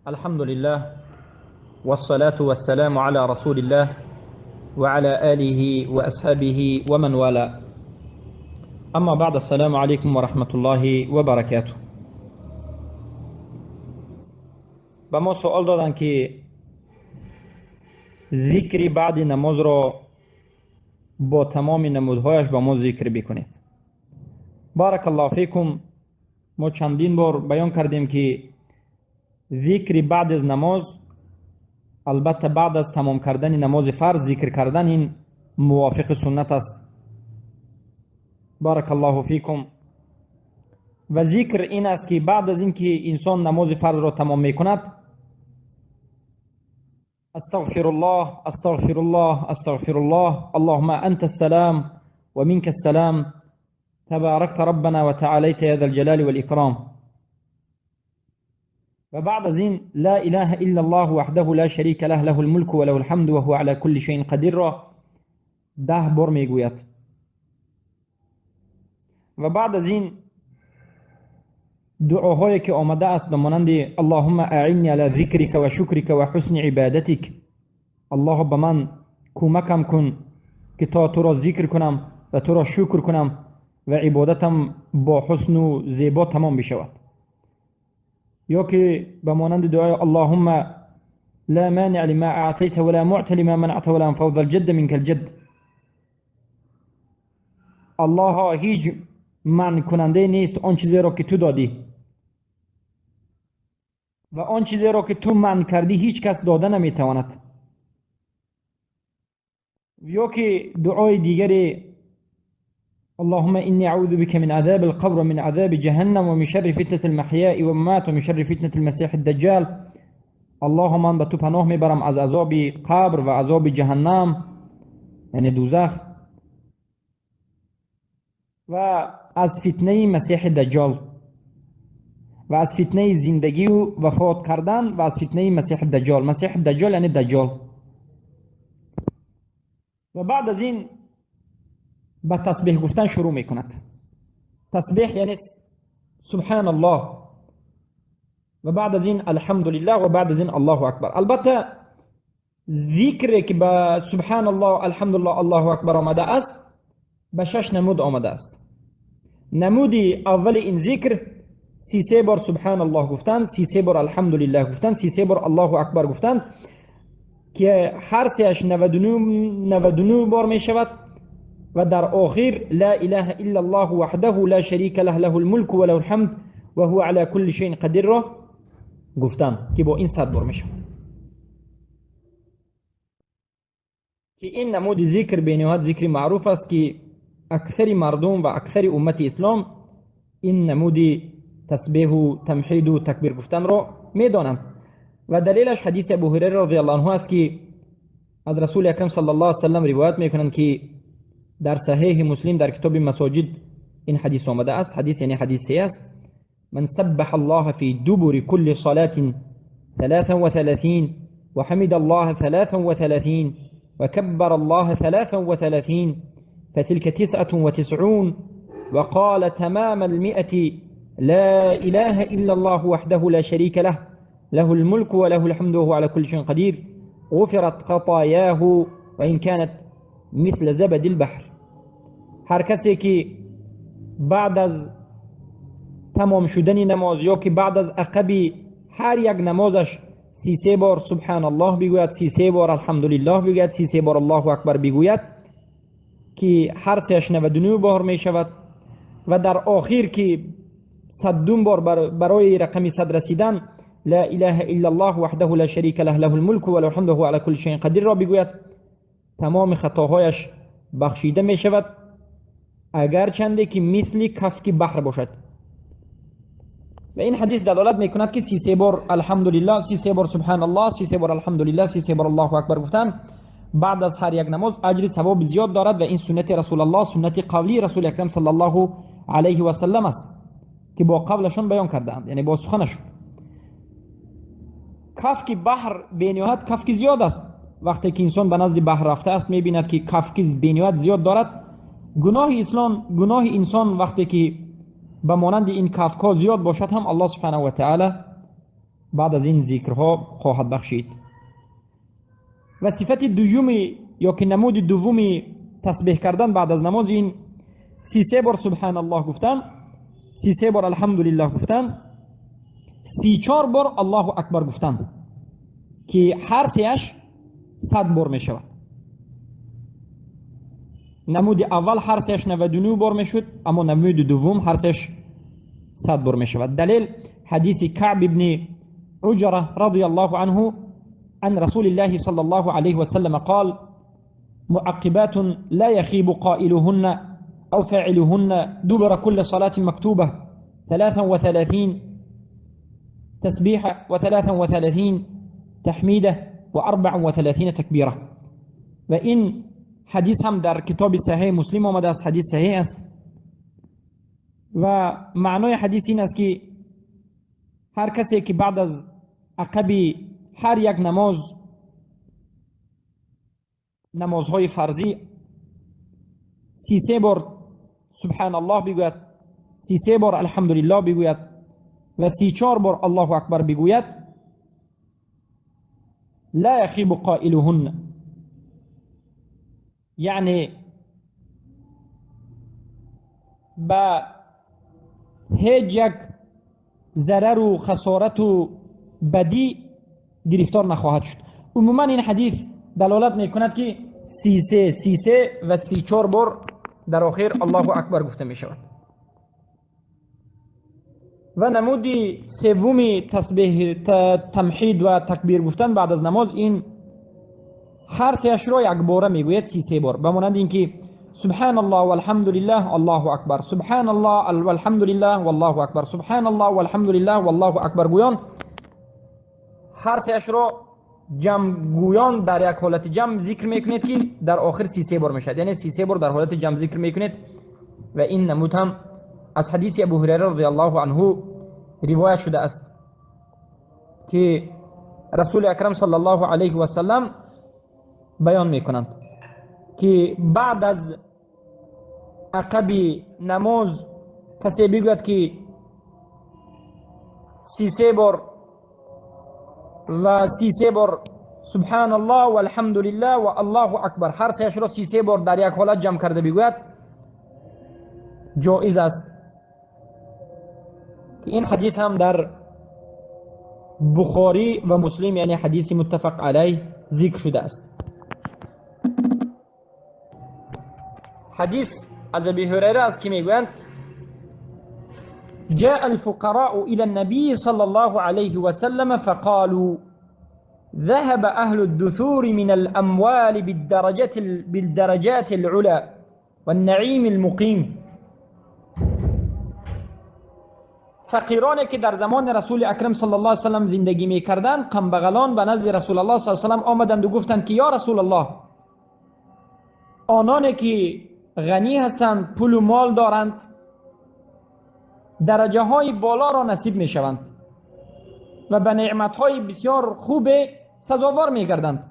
الحمد لله والصلاة والسلام على رسول الله وعلى آله وأصحابه ومن والاه. أما بعد، السلام عليكم ورحمة الله وبركاته. به ما سوال دادن که ذکر بعد نماز را با تمام نمودهایش به ما ذکر بکنید. بارک الله فیکم. ما چندین بار بیان کردیم که ذکر بعد از نماز، البته بعد از تمام کردن نماز فرض ذکر کردن، این موافق سنت است. بارک الله فیکم. و ذکر این است که بعد از اینکه انسان نماز فرض را تمام میکند، استغفر الله، استغفر الله، استغفر الله، اللهم انت السلام ومنك السلام، تباركت ربنا وتعاليت يا ذا الجلال والإكرام. و بعد از این لا اله الا الله وحده لا شریک له، له الملك وله الحمد وهو على كل شيء قدیر را 10 بار میگوید. و بعد از این دعاهایی که آمده است، به مانند اللهم اعنی على ذکرک و شکرک و حسن عبادتک، الله به من کمکم کن که تا تو را ذکر کنم و تو را شکر کنم و عبادتم با حسن و زیبا تمام بشود. یا که به مانند دعای اللهم لا مانع لما اعطيت ولا معطي لما منعت ولا ينفع ذا الجد منك الجد، الله هیچ منع کننده نیست آن چیزی را که تو دادی و آن چیزی را که تو منع کردی هیچ کس داده نمیتواند. یا که دعای دیگری اللهم إني أعوذ بك من عذاب القبر ومن عذاب جهنم ومن شر فتنة المحياء والممات ومن شر فتنة المسيح الدجال. اللهم من به تو پناه میبرم از عذاب قبر و عذاب جهنم، یعنی دوزخ، و از فتنه مسیح دجال و از فتنه زندگی و وفات کردن و از فتنه مسیح دجال. مسیح دجال یعنی دجال. و بعد از این به تسبیح گفتن شروع میکند. تسبیح یعنی سبحان الله و بعد از این الحمدلله و بعد از این الله اکبر. البته ذکری که به سبحان الله، الحمدلله، الله اکبر آمده است، به شش نمود آمده است. نمود اول این ذکر 33 بار سبحان الله گفتن، 33 بار الحمدلله گفتن، 33 بار الله اکبر گفتن که هر سهش 99 99 بار می شود. و در آخر لا اله الا الله وحده لا شریک له، له الملك وله الحمد وهو على كل شيء قدیر را گفتن که با این 100 بار می شود. که این نمود ذکر به نهایت ذکر معروف است که اکثر مردم و اکثر امت اسلام این نمود تسبیح و تمحید و تکبیر گفتن را میدانند. و دلیلش حدیث ابو هریره رضی الله عنه است که از رسول اکرم صلی الله علیه وسلم روایت میکنند که در صحیح مسلم در کتاب مساجد این حدیث آمده است. حدیث یعنی حدیث صحیح است. من سبح الله في دبر كل صلاة 33 وحمد الله 33 وكبر الله 33 فتلك 99 وقال تمام المئة لا إله إلا الله وحده لا شريك له، له الملك وله الحمد وهو على كل شيء قدير، غفرت خطاياه وإن كانت مثل زبد البحر. هر کسی که بعد از تمام شدن نماز یا که بعد از عقب هر یک نمازش 33 بار سبحان الله بگوید، 33 بار الحمدلله بگوید، 33 بار الله اکبر بگوید که هر سهش 99 بار می شود و در آخر که صدم بار برای رقم 100 رسیدن لا اله الا الله وحده لا شریک له، له الملك وله الحمد وهو على كل شيء قدیر را بگوید، تمام خطاهایش بخشیده می شود اگر چنده که مثل کفک بحر باشد. و این حدیث دلالت میکند که 33 بار الحمدلله، 33 بار سبحان الله، 33 بار الحمدلله، 33 بار الله اکبر گفتن بعد از هر یک نماز اجر ثواب زیاد دارد. و این سنت رسول الله، سنت قولی رسول اکرم صلی الله علیه و سلم است که با قولشون بیان کردند، یعنی با سخنشون. کفک بحر بینهایت کفک زیاد است. وقتی که انسان به نزد بحر رفته است، میبیند که کفک بینهایت زیاد دارد. گناه اسلام، گناه انسان وقتی که به مانند این کفک ها زیاد باشد هم الله سبحانه و تعالی بعد از این ذکرها خواهد بخشید. و صفت دومی یا که نمود دومی تسبیح کردن بعد از نماز این 33 بار سبحان الله گفتن، 33 بار الحمدلله گفتن، 34 بار الله اکبر گفتن که هر سهش 100 بار می شود. نمود اول هر سهش 99 بار می شد، اما نمود دوم هر سهش 100 بار می شود. دلیل حدیث کعب ابن عجرة رضی الله عنه عن رسول الله صلى الله عليه وسلم قال: معقبات لا يخيب قائلهن أو فاعلهن دبر كل صلاة مكتوبة 33 تسبيحة و33 تحميدة و34 تكبيرة. و این حدیث هم در کتاب صحیح مسلم آمده است، حدیث صحیح است. و معنای حدیث این است که هر کسی که بعد از عقب هر یک نماز، نمازهای فرضی، 33 بار سبحان الله بگوید، 33 بار الحمدلله بگوید و 34 بار الله اکبر بگوید، لا یخیب قائلهن، یعنی به هیچ یک ضرر و خسارت و بدی گرفتار نخواهد شد. عموما این حدیث دلالت میکند که 33 33 و 34 بار در آخر الله اکبر گفته می شود. و نمود سوم تسبیح تمحید و تکبیر گفتن بعد از نماز این هر سهش را یک باره میگوید 33 بار، به مانند اینکه سبحان الله والحمد لله الله اکبر، سبحان الله والحمد لله والله اکبر، سبحان الله والحمد لله والله اکبر گویان هر سهش را جمع گویان در یک حالت جمع ذکر میکنید که در آخر 33 بار میشد، یعنی 33 بار در حالت جمع ذکر میکنید. و این نمود هم از حدیث ابو هریره رضی الله عنه روایت شده است که رسول اکرم صلی الله علیه و سلم بیان میکنند که بعد از عقب نماز کسی بگوید که 33 بار و 33 بار سبحان الله والحمد لله و الله اکبر، هر سهش را 33 بار در یک حالت جمع کرده بگوید جایز است. که این حدیث هم در بخاری و مسلم، یعنی حدیث متفق علیه، ذکر شده است. حدیث از ابی هریره است که میگویند جاء الفقراء إلى النبي صلى الله عليه وسلم فقالوا ذهب أهل الدثور من الأموال بالدرجات العلى والنعيم المقيم. فقیرانی که در زمان رسول اکرم صلی الله علیه وسلم زندگی میکردند، کمبغلان به نزد رسول الله صلی الله علیه وسلم آمدند و گفتند که یا رسول الله، آنانی که غنی هستند، پول و مال دارند، درجه های بالا را نصیب می شوند و به نعمت های بسیار خوب سزاوار می گردند.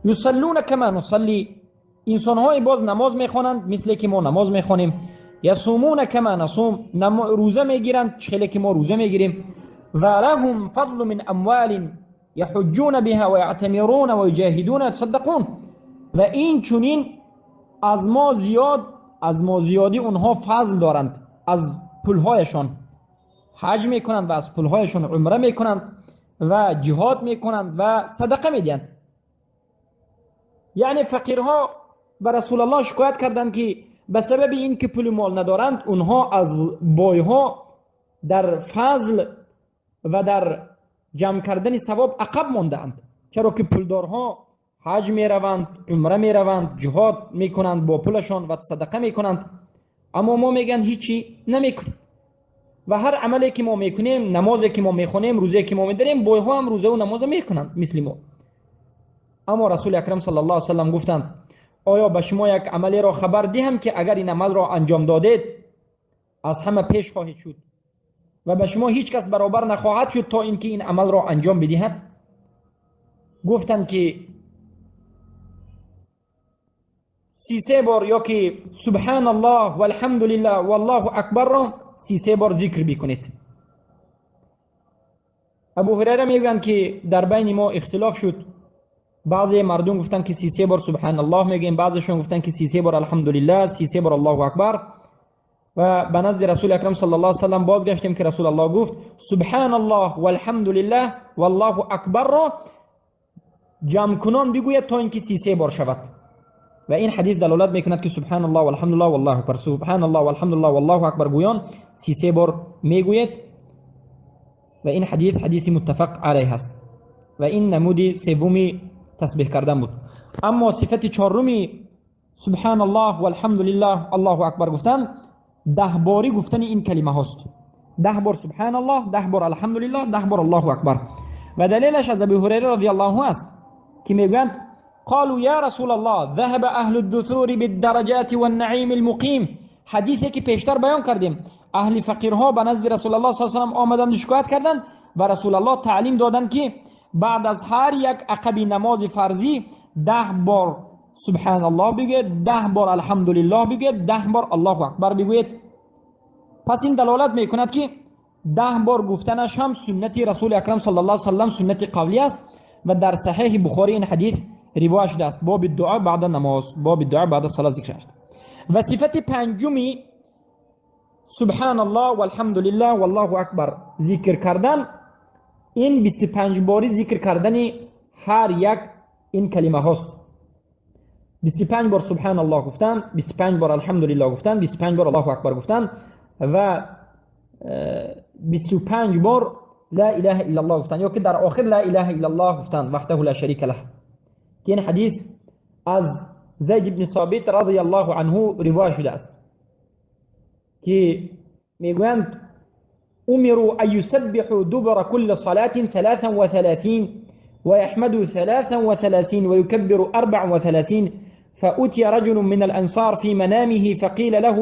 یصلون کما نصلی، انسان های باز نماز می خوانند مثل که ما نماز می خوانیم. یصومون کما نصوم، روزه می گیرند چخیلی که ما روزه می گیریم. و لهم فضل من اموال یحجون بها و یعتمرون و یجاهدون و یتصدقون. و این چنین از ما زیاد، از ما زیادی اونها فضل دارند، از پولهایشان حج میکنند و از پولهایشان عمره میکنند و جهاد میکنند و صدقه میدهند. یعنی فقیرها به رسول الله شکایت کردند که به سبب این که پول مال ندارند، اونها از بایها در فضل و در جمع کردن ثواب عقب ماندهاند، چرا که پولدارها حج میروند، عمره میروند، جهاد میکنند با پولشان و صدقه میکنند، اما ما میگن هیچی نمیکنیم. و هر عملی که ما میکنیم، نمازی که ما میخونیم، روزه که ما میداریم، بایها هم روزه و نماز میکنند مثل ما. اما رسول اکرم صلی الله علیه وسلم گفتند آیا به شما یک عملی را خبر دهم که اگر این عمل را انجام دادید از همه پیش خواهید شد و به شما هیچ کس برابر نخواهد شد تا اینکه این عمل را انجام بدهد؟ گفتند که 33 بار یا که سبحان الله والحمد لله والله اکبر را 33 بار ذکر بکنید. Абу Ҳурайра мегӯянд, ки дар байни мо ихтилоф шуд. Баъзе мардум гуфтанд, ки 33 бор субҳаналлоҳ мегӯем, баъзешон гуфтанд, ки 33 бор алҳамдулиллаҳ, 33 бор Аллоҳу акбар. Ва ба назди Расули Акрам саллаллоҳу алайҳи васаллам бозгаштем, ки Расулаллоҳ гуфт: субҳаналлоҳ валҳамдулиллаҳ валлоҳу акбарро ҷамъкунон бигӯяд, то ин ки 33 бор шавад. Ва ин ҳадис далолат мекунад, ки субҳаналлоҳ валҳамдулиллаҳ валлоҳу акбар, субҳаналлоҳ валҳамдулиллаҳ валлоҳу акбар гӯён 33 бор мегӯяд. Ва ин ҳадис ҳадиси муттафақ алайҳ аст. Ва ин намуди севуми тасбеҳ кардан буд. Аммо сифати чорруми субҳаналлоҳ валҳамдулиллаҳ аллоҳу акбар гуфтан 10 борӣ гуфтани ин калимаҳост: 10 бор субҳаналлоҳ, 10 бор алҳамдулиллаҳ, 10 бор аллоҳу акбар. Ва далелаш аз Аби Ҳурайра розияллоҳу анҳу аст, ки мегӯянд: قالوا يا رسول الله، ذهب أهل الدثور بالدرجات والنعيم المقيم. Ҳадисе ки пештар баён кардем, аҳли фақирҳо ба назди Расулаллоҳ с салам омаданд, шикоят карданд ва Расулаллоҳ таълим доданд, ки баъд аз ҳар як ақаби намози фарзӣ 10 бор субҳаналлоҳ бигӯед, 10 бор алҳамдулиллоҳ бигӯед, 10 бор аллоҳу акбар бигӯед. Пас ин далолат мекунад, ки 10 бор гуфтанаш ҳам суннати Расули Акрам саллаллоҳу алайҳи васаллам, суннати қавлӣ аст. Ва дар Саҳеҳи Бухорӣ ин ҳадис ривоят шудааст, боби дуо баъда намоз, боби дуо баъда сала зикр шудааст. Ва сифати панҷуми субҳаналлоҳ валҳамдулиллаҳ валлоҳу акбар зикр кардан ин 25 борӣ зикр кардани ҳар як ин калимаҳост: 25 бор субҳаналлоҳ гуфтан, 25 бор алҳамдулиллоҳ гуфтан, 25 бор аллоҳу акбар гуфтан ва 25 бор ла илаҳа иллаллоҳ гуфтан, ё ки дар охир ла илаҳа иллаллоҳ гуфтан ваҳдаҳу ла шарика лаҳ, ки ин ҳадис аз Зайд ибни Собит радиаллоҳу анҳу ривоят шудааст, ки мегӯянд: أمروا أن يسبحوا دبر كل صلاة 33 ويحمدوا 33 ويكبروا 34. فأتي رجل من الأنصار في منامه فقيل له: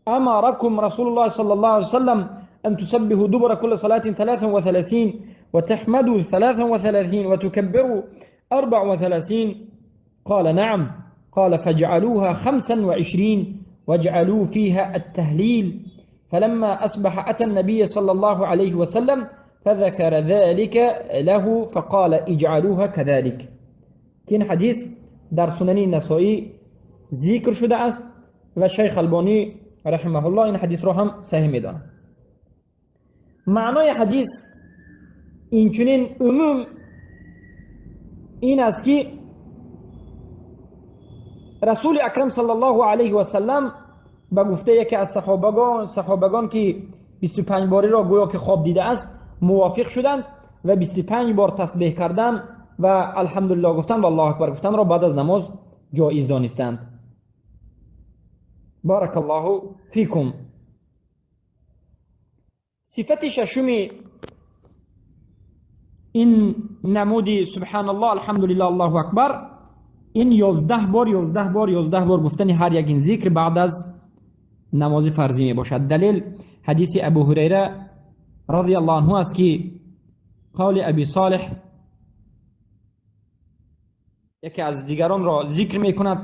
أمركم رسول الله صلى الله عليه وسلم أن تسبحوا دبر كل صلاة 33 وتحمدوا 33 وتكبروا 34؟ قال: نعم. قال: فاجعلوها 25 واجعلوا فيها التهليل. فلما أصبح أتى النبي صلى الله عليه وسلم فذكر ذلك له فقال: اجعلوها كذلك. Ки ин ҳадис дар Сунани Насоӣ зикр шуда аст ва шайх Албонӣ раҳимаҳуллоҳ ин ҳадисро ҳам саҳеҳ медонад. Маънои ҳадис инчунин умум ин аст, ки Расули Акрам саллаллоҳу алайҳи васаллам ба гуфтаи яке аз саҳобагон, ки 25 бориро гӯё ки хоб дидааст, мувофиқ шуданд ва 25 бор тасбеҳ кардан ва алҳамдулиллоҳ гуфтан ва аллоҳу акбар гуфтанро баъд аз намоз ҷоиз донистанд. Баракаллоҳу фикум. Сифати шашуми ин намуди субҳаналлоҳ, алҳамдулиллоҳ, аллоҳу акбар ин 11 бор, 11 бор, 11 бор гуфтани ҳар як ин зикр баъд аз намози фарзӣ мебошад. Далел ҳадиси Абу Ҳурайра радиаллоҳу анҳу аст, ки қавли Аби Солеҳ, яке аз дигаронро зикр мекунад,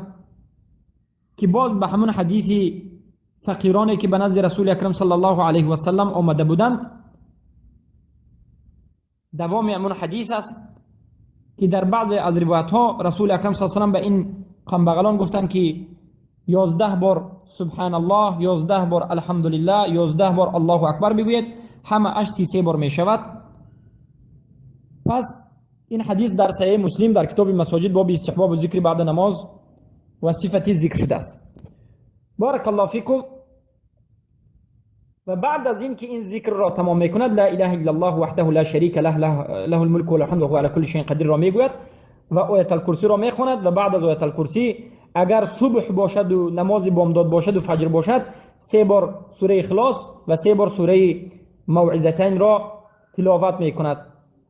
ки боз ба ҳамон ҳадиси фақироне, ки ба назди Расули Акрам саллаллоҳу алайҳи васаллам омада буданд, давоми ҳамон ҳадис аст, ки дар баъзе аз ривоятҳо Расули Акрам с салам ба ин камбағалон гуфтанд, ки 11 бор субҳаналлоҳ, 11 бор алҳамдулиллаҳ, 11 бор аллоҳу акбар бигӯед, ҳамааш 33 бор мешавад. Пас ин ҳадис дар Саҳеҳи Муслим, дар китоби масоҷид, боби истиҳбобу зикри баъда намоз ва сифати зикр шудааст. Баракаллоҳу фикум. Ва баъд аз ин ки ин зикрро тамом мекунад, ла илаҳа иллаллоҳ ваҳдаҳу ла шарика лаҳ, лаҳу лмулку ва лаҳу ҳамду ала кулли шайин қадирро мегӯяд ва Ояталкурсиро мехонад. Ва баъд аз Ояталкурсӣ, агар субҳ бошаду намози бомдод бошаду фаҷр бошад, се бор сураи Ихлос ва се бор сураи Мавъизатайнро тиловат мекунад.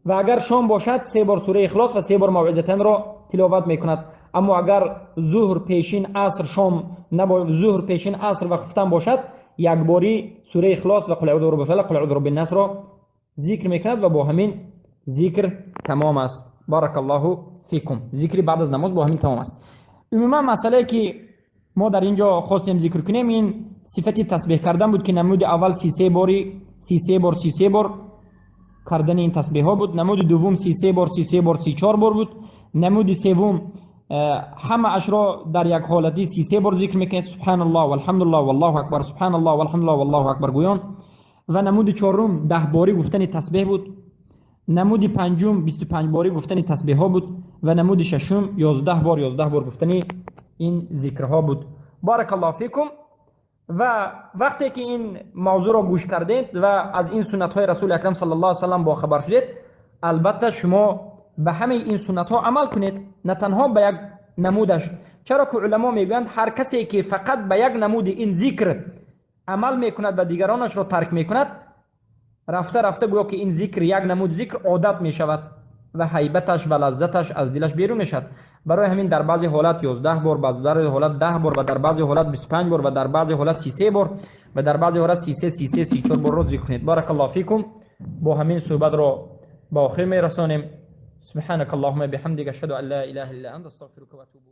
Ва агар шом бошад, се бор сураи Ихлос ва се бор Мавъизатайнро тиловат мекунад. Аммо агар зуҳр, пешин, аср, шом, зуҳр, пешин, аср ва хуфтан бошад, якборӣ сураи Ихлос ва қул аъузу бироббил фалақ, қул аъузу бироббин насро зикр мекунад ва бо ҳамин зикр тамом аст. Баракаллоҳу фикум. Зикри баъд аз намоз бо ҳамин тамом аст. Умуман, масъалае, ки мо дар ин ҷо хостем зикр кунем, ин сифати тасбеҳ кардан буд, ки намуди аввал 33 бори, 33 бор, 33 бор. кардани ин тасбеҳҳо буд. Намуди дуввум 33 бор, 33 бор, 34 бор буд. Намуди севум ҳамаашро дар як ҳолатӣ 33 бор зикр мекунед, субҳаналлоҳ валҳамдулиллоҳ валлоҳу акбар, субҳаналлоҳ валҳамдулиллоҳ валлоҳу акбар гӯён. Ва намуди чорум 10 борӣ гуфтани тасбеҳ буд. Намуди панҷум 25 борӣ гуфтани тасбеҳҳо буд ва намуди шашум 11 бор, 11 бор гуфтани ин зикрҳо буд. Баракаллоҳу фикум. Ва вақте ки ин мавзӯъро гӯш кардед ва аз ин суннатҳои Расули Акрам саллаллоҳу алайҳи васаллам бохабар шудед, албатта, шумо ба ҳамаи ин суннатҳо амал кунед, на танҳо ба як намудаш. Чаро ки уламо мегӯянд, ҳар касе ки фақат ба як намуди ин зикр амал мекунад ва дигаронашро тарк мекунад, рафта рафта гӯё ки ин зикр, як намуд зикр одат мешавад ва ҳайбаташ ва лаззаташ аз дилаш берун мешавад. Барои ҳамин дар баъзе ҳолат 11 бор, баъзе ҳолат 10 бор ва дар баъзе ҳолат 25 бор ва дар баъзе ҳолат 33 бор ва дар баъзе ҳолат 33, 33, 34 борро зикр кунед. Баракаллоҳу фикум. Бо ҳамин суҳбатро ба охир мерасонем. سبحانك اللهم بحمدك، أشهد أن لا إله إلا أنت، أستغفرك وأتوب.